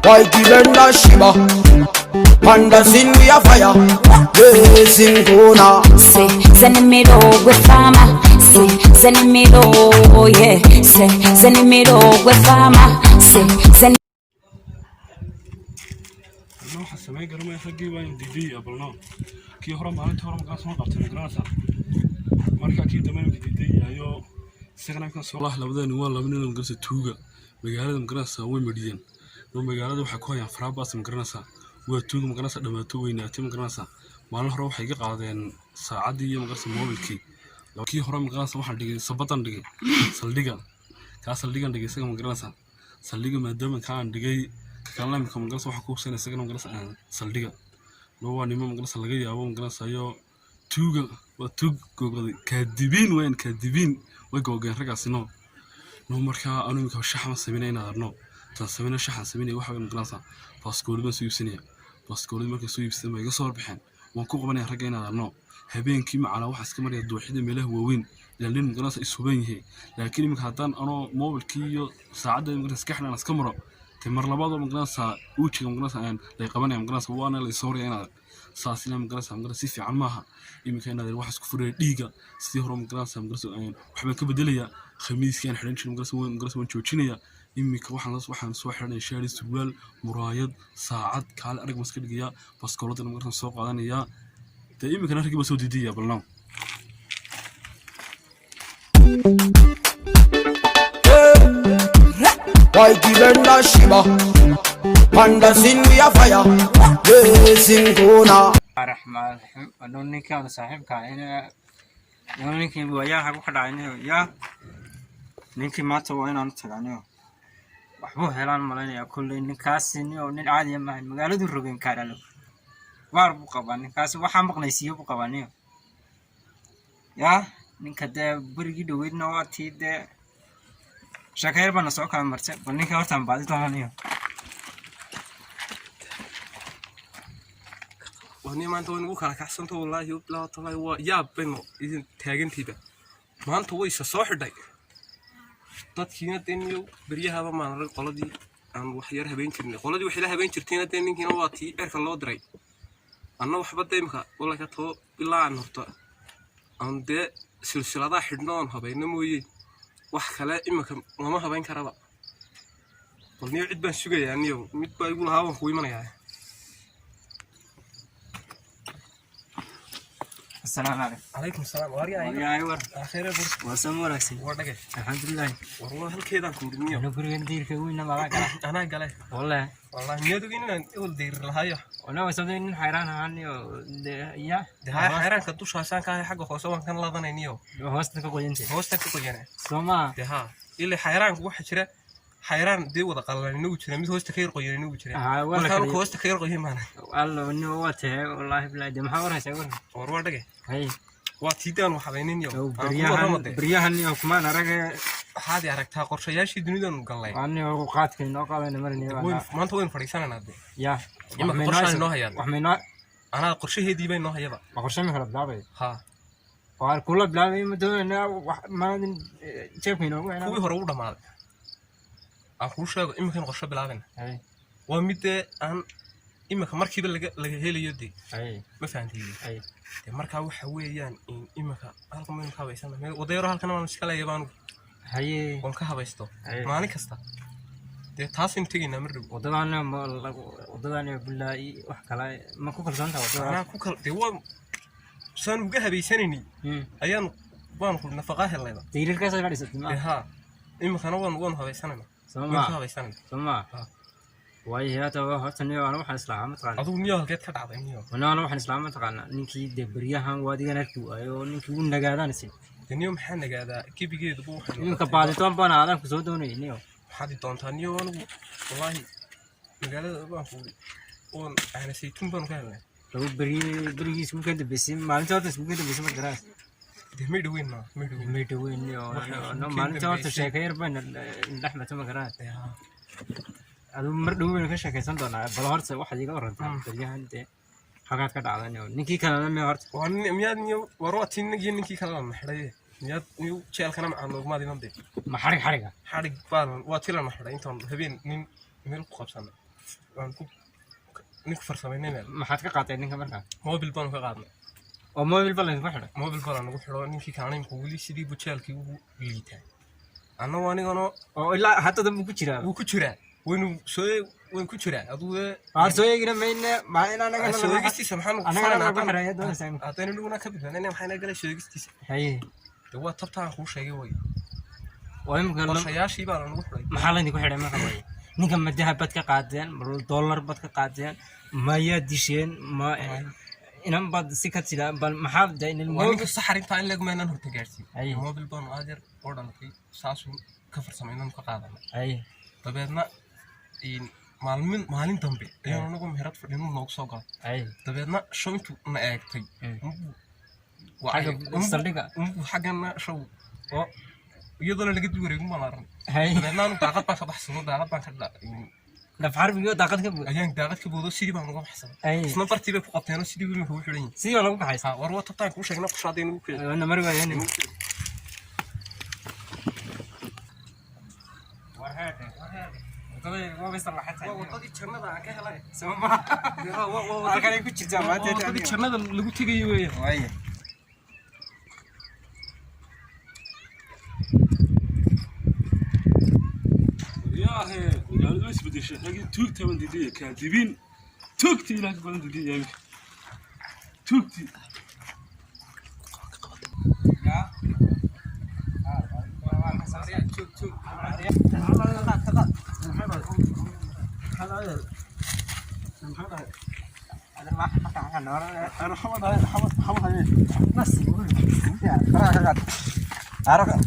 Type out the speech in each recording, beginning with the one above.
Whitey Benda Shiba. Panda scene we a fire. Blazing corner. Se zenimiro gwe fama se zenimiro, yeah, se zenimiro gwe fama se zen. Anna waxaa sameyn garamaya, raggii baan diiday abalno. Kii hore maalintii hore magaa soo qabtay, magaranaysaa? Markaa kii dambe imika diiday ayo isagana imika soo lah. Labadani waa laba nin oo, magaranaysaa, tuuga magaalada, magaranaysaa, way mariyeen oo magaalada waxay ku hayaan farabaas, magaranaysaa. Waa tuuga, magaranaysaa, dhamaato weynaatay, magaranaysaa. Maalin hore waxay iga qaadeen saacaddii iyo, magaranaysaa, moobilkii. Kii hore, magaranaysaa, waxaan dhigay sabadan, dhigay saldhiga, kaa saldhigan dhigay isaga, magaranaysaa. Saldhiga maadaama kaan dhigay, ka kalena imika, magaranaysaa, waxaa ku hubsanaya isagana, magaranaysaa, saldhiga. No waa nimo, magaranaysaa, laga yaabo, magaranaysaa, iyo tuuga waa tuug googoday, kaadibiin weyn, kaadibiin way googeen raggaasi. No markaa anu imika shax ma sameynaya inaad arno tan sameyna. Shaxan sameynaya waxa way, magaranaysaa, baaskoolid baan soo iibsanaya. Baaskoolid markay soo iibsadeen bay iga soo horbaxeen. Waan ku qabanaya ragga inaad arno. Habeenkii macalaa waxaa iska maraya dooxida, meelaha waaweyn, ilaa nin, magaranaysaa, isuban yahay. Laakiin imika haddaan anoo moobilkii iyo saacadda, magaranaysaa, iska xidhan iska maro, dee mar labaad oo, magaranaysaa, uujiga, magaranaysaa, aan lay qabanaya, magaranaysaa, waana lay soo horaya inaad saasina, magaranaysaa, si fiican maaha. Iminka inaad waxa isku furaya dhiiga sidii hore, magaranaysaa, waxbaan ka bedelayaa. Khamiiskii aan xidhan jiray, magaranaysaa, waan, magaranaysaa, waan joojinayaa. Iminka waxaan soo xidhanaya shaari, surwaal, muraayad, saacad, kaale arag baan iska dhigayaa. Baskooladana, magaranaysaa, soo qaadanayaa. Dee iminkana raggii baa soo diidaya balnaw. Whitey Benda Shiba. Panda scene we a fire. Blazing corner. Raxmaan raxiim. Anuu ninkaan saaxiibka inu ninkii waayaha ku dhacay yaa ninkii maanta waa inaan u tagaa niyo. Waxbuu helaan malaynayaa kolley ninkaasi. Niyo nin caadiya maahan, magaaladu rogen kaaralo waar buu qabaa ninkaasi, waxaa maqnaysiiyo buu qabaa niyo. Yaa ninka dee berigii dhoweydna waa tii dee sheeko yar baana soo kala martay. Bal ninka hortaan baadi doona niyo. Wani maanta way nagu kala kacsanto, wallaahi bilaa tallahi, waa yaab baynu idin taagantiiba. Maanta way isa soo xidhay dadkiina dee niyow beryahaba maan arag qoladii aan wax yar habeen jirnay, qoladii waxay la habeen jirtayna dee ninkiina waa tii cerka loo diray. Anna waxba dee imka wallahi ka too ilaa aan horta aan dee silsiladaa xidhno oon habayno mooye, wax kale imika lama habayn karaba. Bal niyow cid baan sugayaa, niyow mid baa igu lahaa waan kuu imanayaa. Asalaamu calaykum. Calaykum salaam, waaryaa. Waryahay, war. Aakhira bur. Waa sama wanaagsan. Waa dhagay. Alxamdulilahi. War waa halkeedaan ku idhi niyow. Anu gurigan diirka weyna lala gala. Anaa gale. Wallahi. Wallahi miyaad ogin inaan ewel deyrir lahayo? Wana wasabday nin xayraan ahaan niyo ya. Dee haya, xayraanka dushaasaan ka ahay, xagga hoose waan kan laadanay niyow. Hoosta ka qoyantay. Hoostan ka qoyana. Soo maa? Dee haa, ilaa xayraanku waxa jira xayraan dee wada qallalan inagu jira, mid hoosta ka yar qoyan inagu jira. Haa, waa la markaan kala hoosta ka yar qoyan maana. Allo niyo, waa tahay wallaahi bilahi. Dee maxaa warhaysaa, war? War waa dhagay. Hay. Waa tiidaan wax habaynin niyow. Ow, aan ku beryahan warramo dee. Beryahan niyo kumaan arage. Waxaad i aragtaa qorshayaashii dunidaanu gallay. Waa niyo qaadka inoo qaadayna marniyo. Maanta waynu fadhiisanaynaa dee. Ya. Imika qorshaan inoo hayaa. Wax maynoo. Anaa qorshaheedii bay noo hayaba. Waa qorshe mi kala bilaabay? Haa. Waa kula bilaabay, ma doonaynaa wax maalin jeebka inoogu haynaa. Kuwii hore u dhammaaday aan kuu sheego, iminkan qorshe bilaabana. Hay. Waa mid dee aan iminka markiiba laga helayo dee. Hay. Ma fahantay? Hay. Dee markaa waxa weeyaan in iminka halkan maynu ka habaysana meel wadayaro, halkan waan iska leeyahay baanu haye oon ka habaysto Haye. maalin kasta. Dee taasaynu tegaynaa mar dhow. Wadadaan ma wadadaan bilaa wax kale ma ku kalsoon tahay wadadaas? Anaa ku kal dee waa saan uga habaysanaynay ayaanu waanu ku nafaqaa helnayba. Dayrirkaas ka dhisatay ma? Dee haa, iminkana waanu habaysanayna. Soo waynu ma ka habaysanayna. Soo ma? Ha. Waayo hata horta niyo ana waxaan islahaa mataqaana. Adigu niyo halkeed ka dhacday niyo? Ana waxaan islahaa mataqaana ninkii dee beryahan waa adigan arki waayo, ninkii wuu nagaadaan isin. Dee niyo maxaa nagaadaa gebigeeduba waxay Iminka noqotay baaditoon baan aadan ku soo doonayay niyo. Maxaad i doontaa niyo? Anigu wallaahi magaalada baan kuuri oon caana saytuun baanu ka helnay. Lagu beri berigii iskugu ka dambeysay, maalintii horta iskugu ka dambeysay ma garaas? Dee may dhoweyn, maa may dhoweyn. May dhaweyn niyo. Waxay iskugu No keen maalintii horta dambeysay. Sheeko yar bayna dhex martay, ma garaas? Dee haa. Adigu mar dhow baynu ka sheekaysan doonaa. Bal horta waxaad iga warantaa beryahan dee halkaad ka dhacday niyo, ninkii kalena me horta? Waa miyaad niyo war waa tii ninkii kalena na xidhay. Miyaad niyu jeelkana macaan noogmaad iman dee. Ma xarig xariga? Xadhig baan waa tilana xidhay intaan habeen nin meel ku qabsanay, waan ku nin ku farsamaynay meel. Maxaad ka qaateen ninka markaa? Mobil baanu ka qaadnay. Oo mobil ba laydinku xidhay? Mobil baa nagu xidho. Ninkii kalena imika weli sidii buu jeelkii ugu liitaa, annagu anigana. Oo ilaa hadda dambu ku jiraa? Wuu ku jiraa, waynu soo waynu ku jiraa aduu. Waar soo eegina mayne, maa in anagana Soo eegistiisa maxaanu ku anagana falanaa? lagu xidhaya doonaysaa imika. Haddaynu inaguna ka badbaadnayna maxayna galay sheegistiisa? Haye. De waa tabtaan kuu sheegay way. Oo imika Qorshayaashii baana nagu xidhay. Maxaa laydinku xidhay marka waye? Ninka ma dahab baad ka qaadeen, ma dollar baad ka qaadeen, mayaa disheen, ma inan baad si ka tida bal maxaa de Waa ninka saxar intaa in leegmaanaan horta gaarsiin. Haye. Mobil baanu adeer oo dhalatay saasuu ka farsamaynan ka qaadanay. Haye. Dabeedna maalmin maalin dambe ayaanu anagu meherad fadhinu noogu soo galay. Haye. Dabeedna show intuu na eegtay unbuu Xagga saldhigga? Unbuu xaggana show oo iyadoona laga dul wareegin baan arnay. Haye. Dabeedna anu daaqad baan ka baxsano, daaqad baan ka Dhaf xarbigo daaqad ka buud? Ayaan daaqad ka boodo, sidii baan uga baxsaday. Haye. Isna bartii bay ku qabteenoo sidii wiilka ugu xidhan yihin. Sidii baa lagu kaxaysa? Ha, war waa tabtaan kuu sheegna qorshaadii nagu keenay. Wana mari waayeen. Waa wadadii jannada aan ka helay. Halkanay ku jirtaa maanta. Waa wadadii jannada lagu tegayo weeye. Waaye. Yaahe, magaaladu way isbedeshay. Xaggii tuugta baan diidaya, kaadibiin tuugta ilaah ka badan diidaya iminka tuugtii.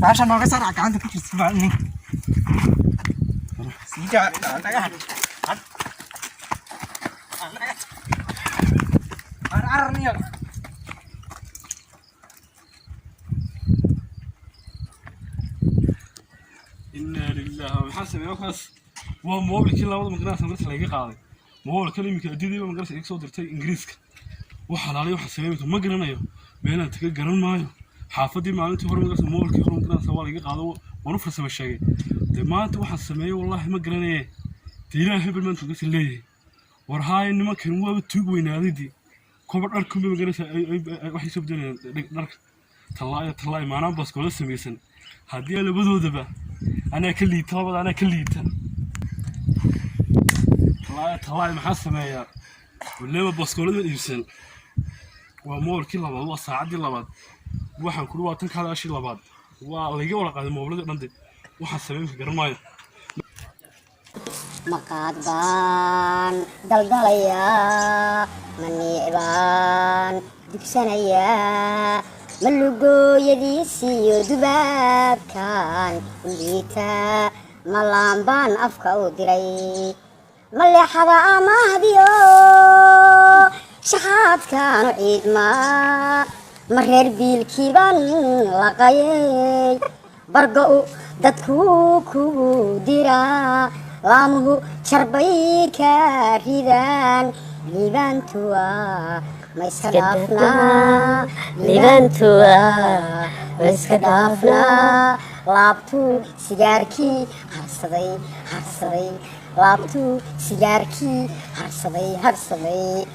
Bahasha nooga saar gacanta ku jirta baa ninka. Sii naga had. Had. Ar ar niyo. Inaa lillahi, maxaa sameeya markaas? Waa moobilkii labada magarasa marka laga qaaday moobilkan iminka adidiiba magarasa iga soo dirtay Ingiriiska. Wax halaalay waxa sameeya iminka ma garanayo, meelaan taga garan maayo. Xaafadii maalintii hore magarasa moobilkii hore magarasa waa laga qaado, waan u farsamo sheegay. Dee maanta waxaan sameeyey wallaahi ma garanaye. Dee ilaahay hebel maanta magarasa leeyahay. War haaya, nimankan waaba tuug weynaaday. Dee koba dharkunba magarasa waxay soo bedelayaan dharka. Tallaayo tallaayo, maanaan baskoola samaysan haddii labadoodaba anaa ka liita, labada anaa ka liita. Tallaayo tallaayo, maxaa sameeyaa? Waliba baskoolada iibsan. Waa moolkii labaad, waa saacaddii labaad, waxaan kuri waa tan kaadaashii labaad, waa layga wada qaaday moobiladii dhan. De waxaan sameyn garan maayo. Maqaad baan daldalayaa, ma niic baan dugsanayaa, ma lugooyadiisiyo dubaabkan u liitaa, ma laan baan afka u diray, ma leexada amaahdiyo shaxaadkaanu ciidmaa, ma reer biilkii baan laqayay, bargo-u dadku kugu diraa, laamuhu jarbay ka ridaan, liibaantuwa ma iska dhaafnaa, liibaantuwa ma iska dhaafnaa, laabtuu sigaarkii harsaday harsaday, laabtuu sigaarkii harsaday harsaday.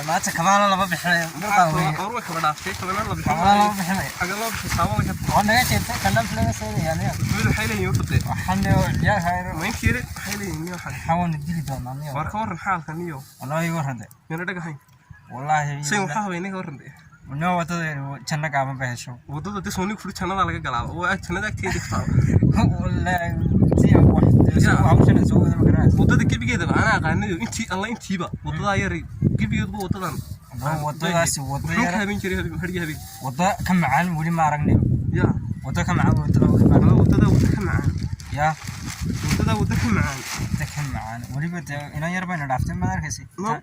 Maanta kamaala lama bixinayo. War way kaba dhaaftay, kabana la Kamaala lama bixin. bixinayo. Xaga loo bixi saabo way ka Waa naga jeedtay kana naga soo yaaniyo. Wiil waxay leeyihiin horta dee. Waxaan leo ciyaar Ma intii yare waxay leeyihiin niyo waxaan. Waxaan dili doonaa niyo. War ka warran xaalka niyo. Wallahi igu warran. Mina dhagahayn. Wallahi. Say waxaa haweeney ka warran dee. No, wadada janno gaaban bay hesho. Wadada dis oo nin furi jannada laga galaaba. Waa jannada agteeda ku taal. Wallahi si wax hawshan soo wada ma garanayso. Wadada gebigeedaba anaa aqaanayo, intii alla intiiba wadadaa yar gebigeeduba wadadan. Wadadaasi wada Muxuu yar ka habeen jiray habeen hargii habeen. Wada ka macaan weli ma aragnay. Ya. Wada ka macaan wadada weli ma aragnay. Waa wadada wada ka macaan. Ya. Wadada wada ka macaan. Wada ka macaan weliba dee inan yar bayna dhaaftay, ma arkaysi? No.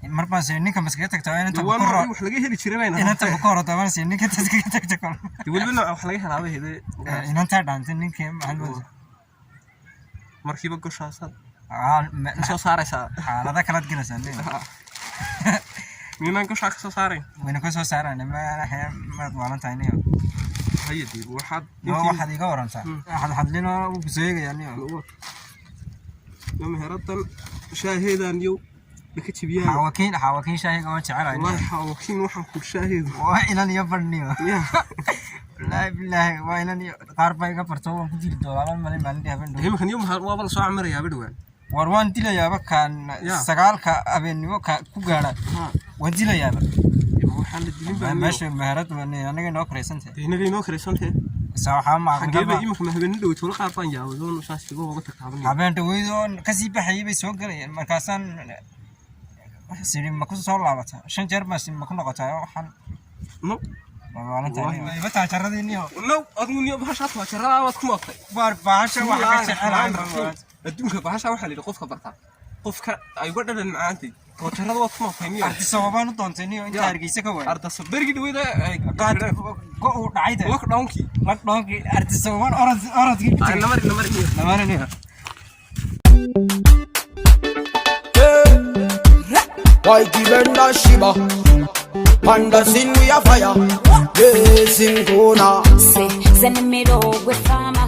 Mar baan sii ninka maskaga tagtaa inanta Waa ku nooc wax laga heli jiray bayna. Inanta ku hor taban sii ninka taskaga tagta kol. Weliba nooc wax laga helaa bay hede. Inanta dhaantay ninkii maxaa loo Markiiba goshaasaad ah soo saaraysaa. Xaalada kalaad gelaysaa nin. Miynaan gashaa ka soo saarayn? Wayna ka soo saarayna, ma maad waalan tahay niyo. Haya dee, waxaad No, waxaad iga warantaa hadhadlinoo wuu kuseegayaa niyo. Meheradan shaaheedan yow laka jibiyaan. Xawakiin, xawakiin shaahiga waan jecelahay. Wallahi xawakiin waxaan ku shaaheedu Waa inan iyo badhniyo. Ya. Wallaahi bilaahi waa inan iyo qaar baa iga barto, waan ku dili doonaa malin maalintii habeen dhow. Iminkan yow maxaa waaba lasoo camarayaaba dhowaan. War waan dilayaaba kaan Ya. 9-ka habeennimo ka ku gaadha, waan dilayaaba. Waxaan la dilin baa Meesha meherad anaga inoo karaysantahay. Dee inaga inoo karaysantee. Sa waxaa Xageeba macaqalba. Iminka ma habeenin dhowey tola qaar baan yaabay oon saas iga uga tagtaabanaya. Habeen dhaweyd oon kasii baxayay bay soo galayeen, markaasaan waxaas idhi ma ku soo laabataa 5 jeer baa ma ku noqotaa waxaan. No. Iba taajaradii niyo. No, adigu niyo bahashaas waa jaradaa waad ku maabtay. Waar bahasha waxa ka jecelahay. Adduunka bahasha waxaa la yidhi qofka bartaa qofka ay uga dhadhan macaantay, toojarada waad ku maabtay niyo. Ardi sababaan u doontay niyo inta Ya. Hargeysa ka waay. Ardasa berigi dhaweyda. Go uu dhacay de. Lockdownkii. Lockdownkii ardi sababaan orod orodkii ku tegay. Namari, namari niyo. Namari niyo. Whitey Benda Shiba. Panda sin we a fire. Yes, in corner. Se zenimiro gwe fama.